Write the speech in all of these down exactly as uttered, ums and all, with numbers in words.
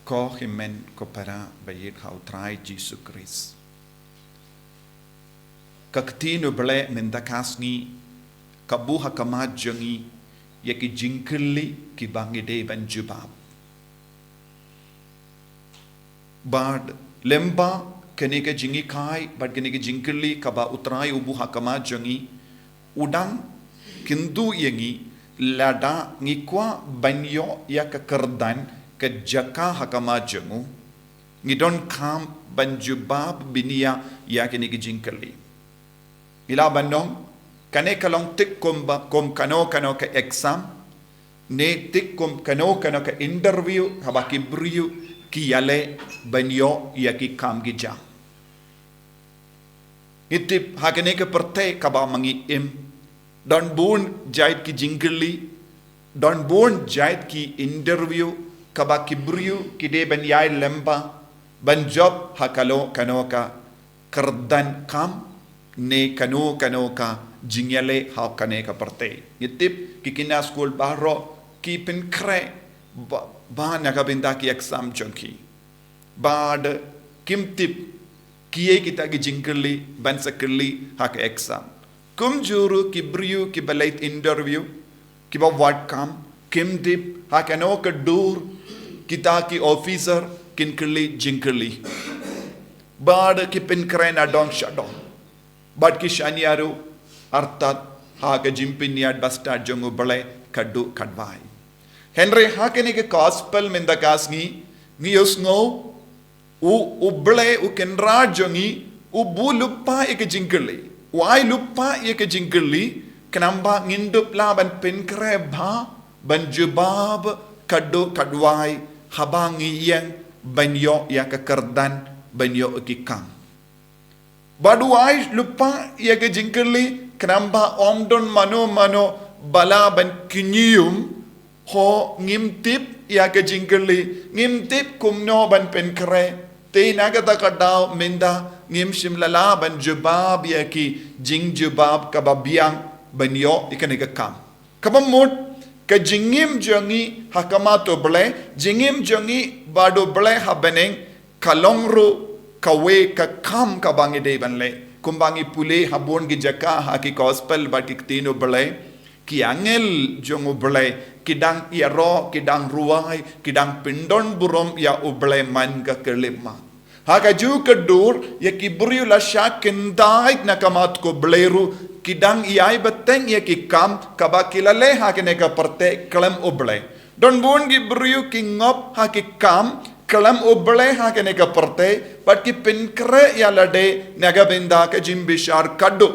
Ko hynmen ko para ba ïeit ha u Trai Jisu Khrist. Ka ktien u Blei mynta ka sngi ka buh ha khmat jong ngi ïa ki jingkylli kiba ngi dei ban jubab. Bad lyngba kane ka jinghikai bad kane ka jingkylli kaba u Trai u buh ha khmat jong ngi, u dang kyntu ïa ngi lada ngi kwah ban ïoh ïa ka kyrdan, ka jaka ha khmat jong u, ngi donkam ban jubab bniah ïa kine ki jingkylli. Ngi lah ban ong, kane ka long tik kum ba, kum kano kano ka exam, ne tik kum kano kano ka interview, haba ki briew ki ïaleh ban ïoh ïa ki kam ki jam. Ngi tip ha kane ka pyrthei kaba ma ngi im, don bun jait ki jingkylli, don bun jait ki interview kaba ki briew ki dei ban ïaid lyngba ban jop ha kano kano ka kyrdan kam, ne kano kano ka jingïaleh ha kane ka pyrthei. Ngi tip ki khynnah skul baroh ki pynkhreh ba, ba na ka bynta ki exam jong ki. Bad kim tip kiei kita ki jingkylli ban sa kylli ha ka exam. Kumjuh ruh ki briew kiba leit interview, kiba wad kam, kim tip ha kano ka dur kita ki officer kin kylli jingkylli. Bad ki pynkhreh na dong sha dong. Bad ki shaniah ruh artat ha ka jingpynïaid bastad jong u Blei katduh katwai. Hynrei ha kane ka gospel mynta ka sngi, ngi ïohsngew u, u Blei u Kynrad jong ngi u buh lypa ïa ka jingkylli. U ai lypa ïa ka jingkylli khnang ba ngin dup lah ban pynkhreh bha ban jubab katduh katwai haba ngi ïeng ban ïoh ïa ka kyrdan, ban ïoh ïa ki kam. Bad u ai lypa ïa ka jingkylli khnang ba ym don mano mano ba lah ban kynñium, ho ngim tip ïa ka jingkylli, ngim tip kumno ban pynkhreh. Te na kata ka daw mynta ngim shym la lah ban jubab ïa ki jingjubab kaba biang ban ïoh ïa kane ka kam. Kaba mut, ka jingim jong ngi ha khmat u Blei, jingim jong ngi bad u Blei ha bneng, ka long ruh kawei ka kam kaba ngi dei ban leh. Kumba ngi pule ha bun ki jaka ha ki gospel bad ki ktien u Blei, ki angel jong u Blei ki dang ïaroh, ki dang rwai, ki dang pyndon burom ïa u Blei man ka khyllipmat. Ha kajuh ka dur, ïa ki briew la shah kyntait na khmat u Blei ruh, ki dang ïai bteng ïa ki kam kaba ki la leh ha kane ka pyrthei khlem u Blei. Don bun ki briew ki ngop ha ki kam khlem u Blei ha kane ka pyrthei, bad ki pynkhreh ïa lade na ka bynta ka jingbishar katduh.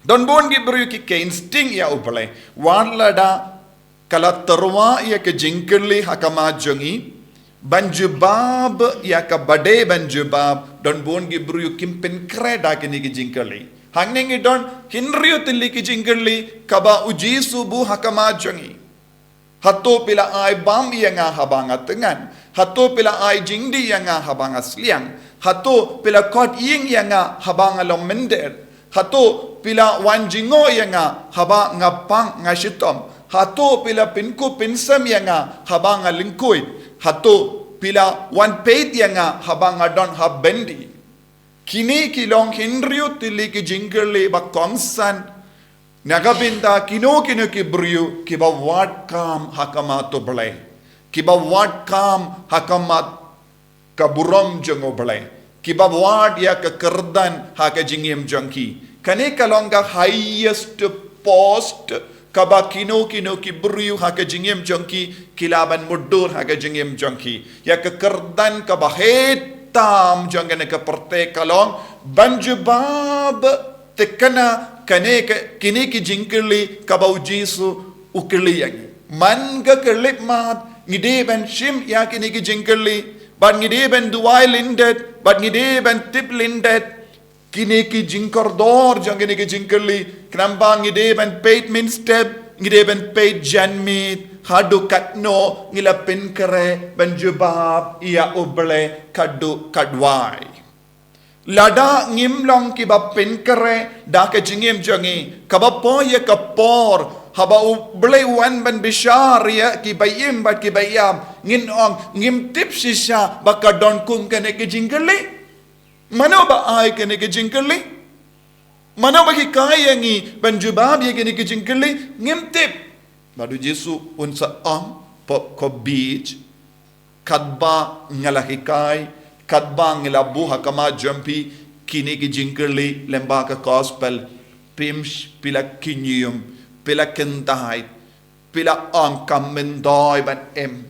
Don bun ki briew ki kheiñ sting ïa u Blei. Wat lada ka la tyrwa ïa ka jingkylli ha khmat jong ngi ban jubab ïa kaba dei ban jubab, don bun ki briew kim pynkhreh da kine ki jingkylli. Hangne ngi don hynriew tylli ki jingkylli kaba u Jisu u buh ha khmat jong ngi. Hato phi la ai bam ïa nga haba nga thngan? Hato phi la ai jingdih ïa nga haba nga sliang? Hato phi la khot ïing ïa nga haba nga long mynder? Hato phi la wan jngoh ïa nga haba nga pang nga shitom? Hato phi la pynkup pynsem ïa nga haba nga lyngkhuid? Hato phi la wan peit ïa nga haba nga don ha byndi? Kine ki long hynriew tylli ki jingkylli ba kongsan na ka bynta kino kino ki briew kiba wad kam ha khmat u Blei, kiba wad kam ha khmat ka burom jong u Blei, kiba wad ïa ka kyrdan ha ka jingim jong ki. Kane ka long ka highest post kaba kino kino ki briew ha ka jingim jong ki ki lah ban mutdur ha ka jingim jong ki. Ïa ka kyrdan kaba heh tam jong kane ka pyrthei ka long ban jubab thikna kane ka, kine ki jingkylli kaba u Jisu u kylli ïa ngi. Man ka khyllipmat ngi dei ban shim ïa kine ki jingkylli, bad ngi dei ban duwai lyndet, bad ngi dei ban tip lyndet kine ki jingkordor jong kine ki jingkylli, khnang ba ngi dei ban peit mynstep, ngi dei ban peit janmiet, haduh katno ngi la pynkhreh ban jubab ïa u Blei katduh katwai. Lada ngim long kiba pynkhreh da ka jingim jong ngi, kaba poi ïa ka por Haba U Blei u wan ban bishar ïa ki ba im bad ki ba ïam, ngin ong, ngim tip shisha ba ka don kum kane ka jingkylli. Mano ba ai kane ka jingkylli? Mano ba hikai ïa ngi ban jubab ïa kane ka jingkylli? Ngim tip. Bad U Jisu un sa ong, pop ko bit, katba nga la hikai, katba nga la buh ha khmat jong phi kine ki jingkylli lyngba ka gospel, phi la kynñium, phi la kyntait, phi la ong kam myntoi ban im,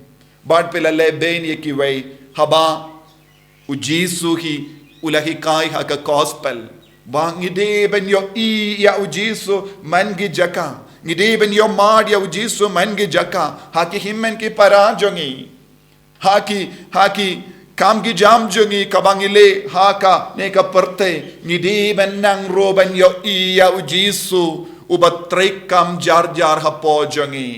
bad phi la leh beiñ ïa kiwei. Haba U Jisu hi u la hikai ha ka gospel ba ngi dei ban ïohi ïa U Jisu man ki jaka, ngi dei ban ïohmad ïa U Jisu man ki jaka, ha ki hynmen ki para jong ngi, ha ki, ha ki kam ki jam jong ngi kaba ngi leh ha kane ka pyrthei, ngi dei ban nang ruh ban ïohi ïa U Jisu uba trei kam jar jar hapoh jong ngi.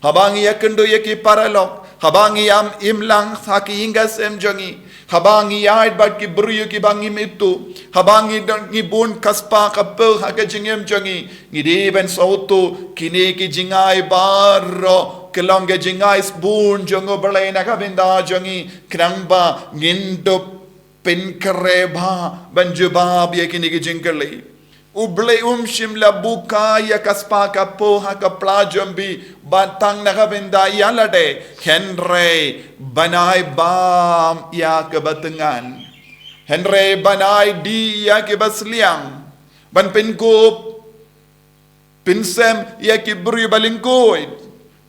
Haba ngi ïakynduh ïa ki paralok, haba ngi ïam imlang ha ki ïing ki sem jong ngi, haba ngi ïaid bad ki briew kiba ngim ithuh, haba ngi don, ngi bun ka spah ka phew ha ka jingim jong ngi, ngi dei ban sngewthuh kine ki jingai baroh ki long ki jingai sbun jong U Blei na ka bynta jong ngi, khnang ba ngin dup pynkhreh bha ban jubab ïa kine ki jingkylli. U Blei um shym la buh ïa ka spah ka phew ha ka pla jong phi ba tang na ka bynta ïa lade, hynrei ban ai bam ïa kaba thngan, hynrei ban ai dih ïa kiba sliang, ban pynkup pynsem ïa ki briew ba lyngkhuid,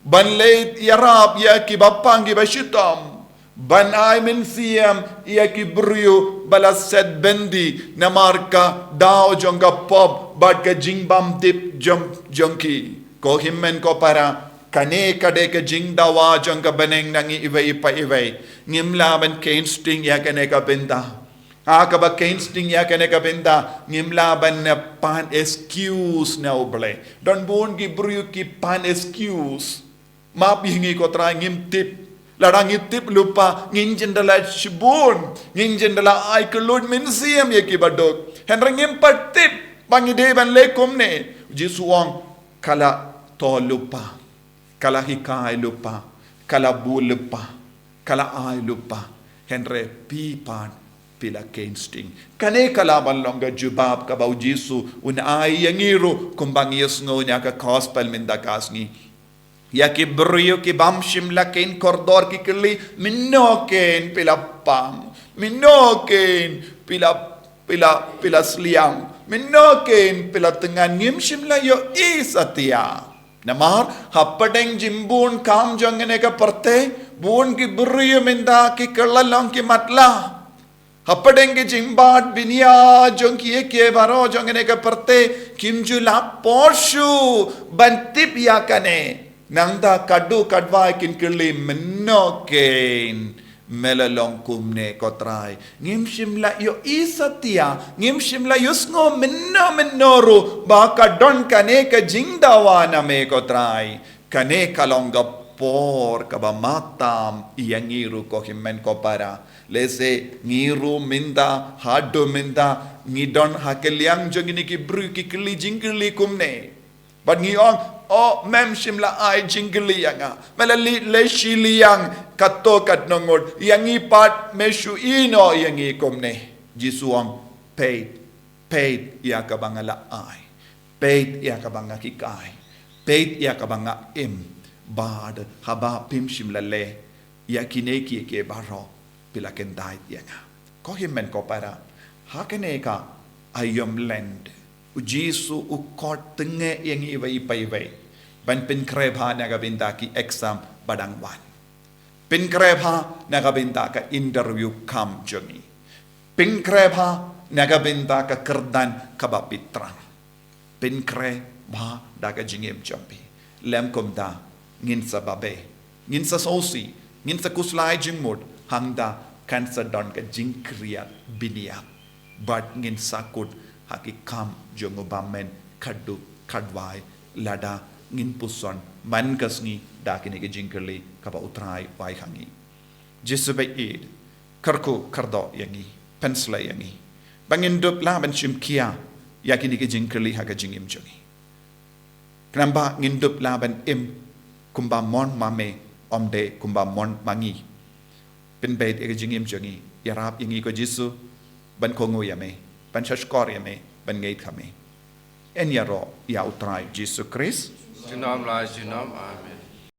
ban leit ïarap ïa kiba pang kiba shitom, ban ai mynsiem ïa ki briew ba la set byndi namar ka daw jong ka pop bad ka jingbymtip jong, jong ki. Ko hynmen ko para, kane ka dei ka jingdawa jong ka bneng na ngi iwei pa iwei. Ngim lah ban kheiñ sting ïa kane ka bynta. Ha kaba kheiñ sting ïa kane ka bynta, ngim lah ban pan excuse na U Blei. Don bun ki briew ki pan excuse. Map ïa ngi ko Trai, ngim tip. Lada ngi tip lypa, ngin jin da la shibun, ngin jin da la ai kylluid mynsiem ïa kiba duk. Hynrei ngim pat tip ba ngi dei ban leh kumne. U Jisu u ong, ka la thoh lypa, ka la hikai lypa, ka la buh lypa, ka la ai lypa, hynrei phi pat phi la kheiñ sting. Kane ka lah ban long ka jubab kaba U Jisu un ai ïa ngi ruh, kumba ngi ïohsngew na ka gospel mynta ka sngi. Ïa ki briew ki bym shym la kheiñ kordor ki kylli, mynno kheiñ phi la pang, mynno kheiñ phi la, phi la, phi la sliang, mynno kheiñ phi la thngan, ngim shym la ïohi satia. Namar hapdeng jingbun kam jong kane ka pyrthei, bun ki briew mynta ki kylla long ki matlah. Hapdeng ki jingbad bniah jong kiei kiei baroh jong kane ka pyrthei, kim ju la por shuh ban tip ïa kane. Nangta katto katwai kin kylli, mynno kheiñ me la long kumne ko Trai. Ngim shym la ïohi satia, ngim shym la ïohsngew mynno mynno ruh ba ka don kane ka jingdawa na me ko Trai. Kane ka long ka por kaba matam ïa ngi ruh ko hynmen ko para. Lehse ngi ruh mynta, haduh mynta, ngi don ha ka liang jong kine ki briew ki kylli jingkylli kumne. Bad ngi ong, oh, mem shym la ai jingkylli ïa nga. Me la leh, leh shiliang katto katno ngut. Ïa ngi pat me shu ïehnoh ïa ngi kumne. Jisu u ong, peit, peit ïa kaba nga la ai. Peit ïa kaba nga hikai. Peit ïa kaba nga im. Bad haba phim shym la leh ïa kine kiei kiei baroh, phi la kyntait ïa nga. Ko hynmen ko para, ha kane ka Aïom Lent, U Jisu u khot tyngeh ïa ngi iwei pa iwei ban pynkhreh bha na ka bynta ki exam ba dang wan. Pynkhreh bha na ka bynta ka interview kam jong ngi. Pynkhreh bha na ka bynta ka kyrdan kaba phi thrang. Pynkhreh bha da ka jingim jong phi. Lym kumta, ngin sa babe, ngin sa sngewsih, ngin sa khuslai jingmut, hangta kan sa don ka jingkhriat bniat. Bad ngin sa kut ha ki kam jong u bymmen katto katwai, lada ngin puson man ka sngi da kine ki jingkylli kaba U Trai u ai ha ngi. Jisu ba ïeit, kyrkhu kyrdoh ïa ngi, pynshlei ïa ngi ba ngin dup lah ban shim khia ïa kine ki jingkylli ha ka jingim jong ngi. Khnang ba ngin dup lah ban im kumba mon ma me, ym dei kumba mon ma ngi. Pynbeit ïa ka jingim jong ngi, ïarap ïa ngi ko Jisu ban kohnguh ïa me, ban shahshkor ïa me, ban ngeit ha me. Yn ïaroh ïa U Trai Jisu Khrist. Junom la junom. Amen.